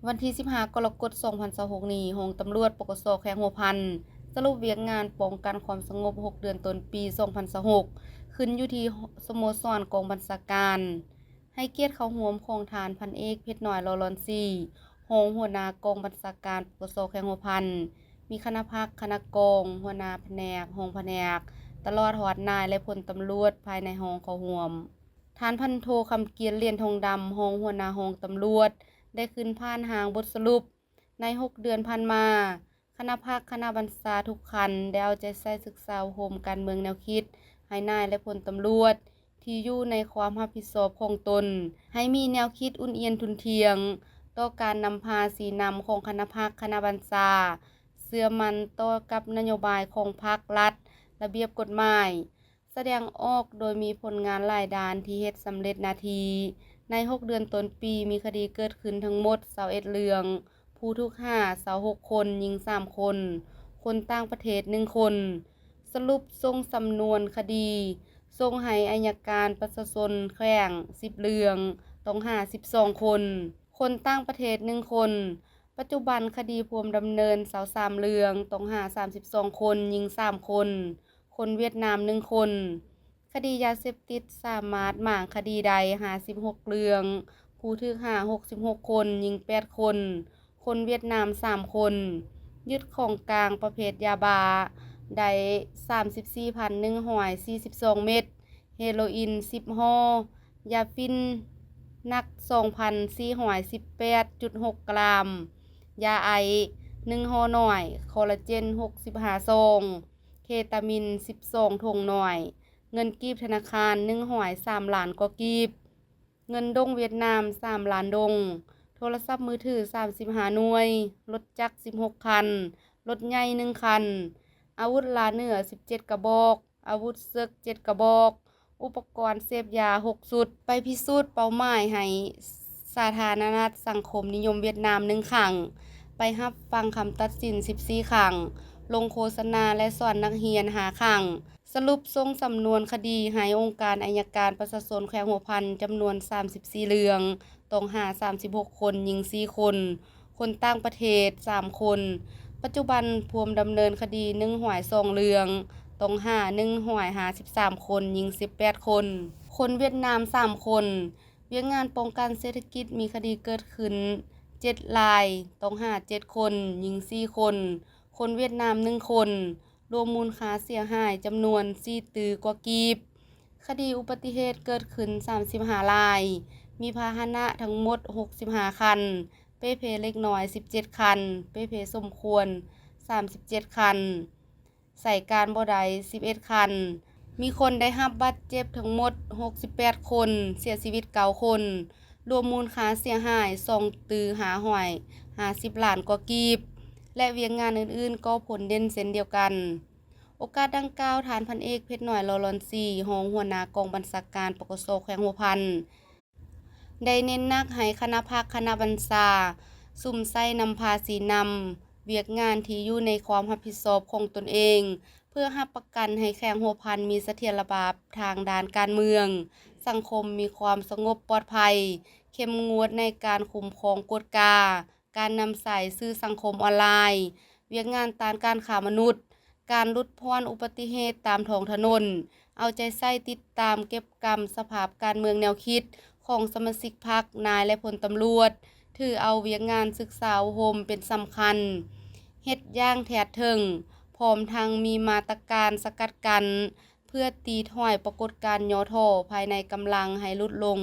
ວັນທີສິບຫ້າ ກໍລະກົດ ສອງພັນຊາວຫົກນີ້, ຫ້ອງຕຳຫຼວດ ປກສ ແຂວງຫົວພັນ ສະຫຼຸບວຽກງານປ້ອງກັນຄວາມສະຫງົບ ຫົກເດືອນຕົ້ນປີ ສອງພັນຊາວຫົກ ຂຶ້ນຢູ່ທີ່ສະໂມສອນກອງບັນຊາການ, ໃຫ້ກຽດເຂົ້າຮ່ວມຂອງທ່ານ ພັນເອກ ເພັດນ້ອຍ ຫຼໍ່ຫຼອນສີ ຮອງຫົວໜ້າກອງບັນຊາການ ປກສ ແຂວງຫົວພັນ, ມີຄະນະພັກ, ຄະນະກອງ, ຫົວໜ້າພະແນກ, ຮອງພະແນກ, ຕະຫຼອດຮອດນາຍ ແລະ ພົນຕຳຫຼວດພາຍໃນຫ້ອງເຂົ້າຮ່ວມ. ທ່ານ ພັນໂທ ຄຳກຽດ ຫຼຽນທອງດຳ ຮອງຫົວໜ້າຫ້ອງຕຳຫຼວດ ໄດ້ຂຶ້ນຜ່ານຮ່າງບົດສະຫຼຸບ. ໃນຫົກເດືອນຜ່ານມາ, ຄະນະພັກ, ຄະນະບັນຊາທຸກຂັ້ນ ໄດ້ເອົາໃຈໃສ່ສຶກສາອົບຮົມການເມືອງແນວຄິດ ໃຫ້ນາຍ ແລະ ພົນຕຳຫຼວດ ທີ່ຢູ່ໃນຄວາມຮັບຜິດຊອບຂອງຕົນ ໃຫ້ມີແນວຄິດອຸ່ນອຽນທຸ່ນທ່ຽງ ຕໍ່ການນຳພາຊີ້ນຳຂອງຄະນະພັກ, ຄະນະບັນຊາ, ເຊື່ອໝັ້ນຕໍ່ກັບນະໂຍບາຍຂອງພັກ, ລັດ, ລະບຽບກົດໝາຍ, ສະແດງອອກໂດຍມີຜົນງານຫຼາຍດ້ານທີ່ເຮັດສຳເລັດໜ້າທີ່. ໃນຫົກເດືອນຕົ້ນປີ ມີຄະດີເກີດຂຶ້ນທັງໝົດ ຊາວເອັດເລື່ອງ, ຜູ້ຖືກຫາ ຊາວຫົກຄົນ, ຍິງສາມຄົນ, ຄົນຕ່າງປະເທດໜຶ່ງຄົນ. ສະຫຼຸບສົ່ງສຳນວນຄະດີ ສົ່ງໃຫ້ໄອຍະການປະຊາຊົນແຂວງ ສິບເລື່ອງ, ຕ້ອງຫາ ສິບສອງຄົນ, ຄົນຕ່າງປະເທດໜຶ່ງຄົນ. ປັດຈຸບັນຄະດີພວມດຳເນີນ ຊາວສາມເລື່ອງ, ຕ້ອງຫາ ສາມສິບສອງຄົນ, ຍິງສາມຄົນ, ຄົນຫວຽດນາມໜຶ່ງຄົນ. ຄະດີຢາເສບຕິດສາມາດໝາງຄະດີໄດ້ ຫ້າສິບຫົກເລື່ອງ, ຜູ້ຖືກຫາ ຫົກສິບຫົກຄົນ, ຍິງແປດຄົນ, ຄົນຫວຽດນາມສາມຄົນ. ຍຶດຂອງກາງປະເພດຢາບ້າໄດ້ ສາມສິບສີ່ພັນໜຶ່ງຮ້ອຍສີ່ສິບສອງເມັດ, ເຮໂລອີນ ສິບຫໍ່, ຢາຝິ່ນ ໜັກ ສອງພັນສີ່ຮ້ອຍສິບແປດຈຸດຫົກກຣາມ, ຢາໄອສ໌ ໜຶ່ງຫໍ່ນ້ອຍ, ຄໍລາເຈນ ຫົກສິບຫ້າຊອງ, ເຄຕາມິນ ສິບສອງຖົງນ້ອຍ, ເງິນກີບທະນາຄານ ໜຶ່ງຮ້ອຍສາມລ້ານກວ່າກີບ, ເງິນດົງຫວຽດນາມ ສາມລ້ານດົງ, ໂທລະສັບມືຖື ສາມສິບຫ້າໜ່ວຍ, ລົດຈັກ ສິບຫົກຄັນ, ລົດໃຫຍ່ ໜຶ່ງຄັນ, ອາວຸດລ່າເນື້ອ ສິບເຈັດກະບອກ, ອາວຸດເສິກ ເຈັດກະບອກ, ອຸປະກອນເສບຢາ ຫົກຊຸດ. ໄປພິສູດເປົ້າໝາຍໃຫ້ສາທາລະນະລັດສັງຄົມນິຍົມຫວຽດນາມ ໜຶ່ງຄັ້ງ, ໄປຮັບຟັງຄຳຕັດສິນ ສິບສີ່ຄັ້ງ, ລົງໂຄສະນາ ແລະ ສອນນັກຮຽນ ຫ້າຄັ້ງ. ສະຫຼຸບສົ່ງສຳນວນຄະດີໃຫ້ອົງການໄອຍະການປະຊາຊົນແຂວງຫົວພັນ ຈຳນວນ ສາມສິບສີ່ເລື່ອງ, ຕ້ອງຫາ ສາມສິບຫົກຄົນ, ຍິງສີ່ຄົນ, ຄົນຕ່າງປະເທດສາມຄົນ. ປັດຈຸບັນພວມດຳເນີນຄະດີ ໜຶ່ງຮ້ອຍສອງເລື່ອງ, ຕ້ອງຫາ ໜຶ່ງຮ້ອຍຫ້າສິບສາມຄົນ, ຍິງສິບແປດຄົນ, ຄົນຫວຽດນາມສາມຄົນ. ວຽກງານປ້ອງກັນເສດຖະກິດ ມີຄະດີເກີດຂຶ້ນ ເຈັດລາຍ, ຕ້ອງຫາ ເຈັດຄົນ, ຍິງສີ່ຄົນ, ຄົນຫວຽດນາມໜຶ່ງຄົນ, ລວມມູນຄ່າເສຍຫາຍຈຳນວນ ສີ່ຕື້ກວ່າກີບ. ຄະດີອຸບັດຕິເຫດເກີດຂຶ້ນ ສາມສິບຫ້າລາຍ, ມີພາຫະນະທັງໝົດ ຫົກສິບຫ້າຄັນ, ເປ່ເພເລັກນ້ອຍ ສິບເຈັດຄັນ, ເປ່ເພສົມຄວນ ສາມສິບເຈັດຄັນ, ໃຊ້ການບໍ່ໄດ້ ສິບເອັດຄັນ. ມີຄົນໄດ້ຮັບບາດເຈັບທັງໝົດ ຫົກສິບແປດຄົນ, ເສຍຊີວິດເກົ້າຄົນ, ລວມມູນຄ່າເສຍຫາຍ ສອງຕື້ຫ້າຮ້ອຍຫ້າສິບລ້ານກວ່າກີບ ແລະ ວຽກງານອື່ນໆກໍຜົນເດັ່ນເຊັ່ນດຽວກັນ. ໂອກາດດັ່ງກ່າວ, ທ່ານ ພັນເອກ ເພັດນ້ອຍ ຫຼໍ່ຫຼອນສີ ຮອງຫົວໜ້າກອງບັນຊາການ ປກສ ແຂວງຫົວພັນ ໄດ້ເນັ້ນໜັກໃຫ້ຄະນະພັກ, ຄະນະບັນຊາ ສຸມໃສ່ນຳພາຊີ້ນຳວຽກງານທີ່ຢູ່ໃນຄວາມຮັບຜິດຊອບຂອງຕົນເອງ, ເພື່ອຮັບປະກັນໃຫ້ແຂວງຫົວພັນມີສະຖຽນລະພາບທາງດ້ານການເມືອງ, ສັງຄົມມີຄວາມສະຫງົບປອດໄພ, ເຂັ້ມງວດໃນການຄຸ້ມຄອງກວດກາ, ການນຳໃຊ້ສື່ສັງຄົມອອນລາຍ, ວຽກງານຕ້ານການຄ້າມະນຸດ, ການຫຼຸດຜ່ອນອຸບັດຕິເຫດຕາມທ້ອງຖະໜົນ, ເອົາໃຈໃສ່ຕິດຕາມເກັບກຳສະພາບການເມືອງແນວຄິດຂອງສະມາຊິກພັກ, ນາຍ ແລະ ພົນຕຳຫຼວດ, ຖືເອົາວຽກງານສຶກສາອົບຮົມເປັນສຳຄັນ, ເຮັດຢ່າງແທດເຖິງ, ພ້ອມທັງມີມາດຕະການສະກັດກັ້ນ ເພື່ອຕີຖອຍປາກົດການຫຍໍ້ທໍ້ພາຍໃນກຳລັງໃຫ້ຫຼຸດລົງ.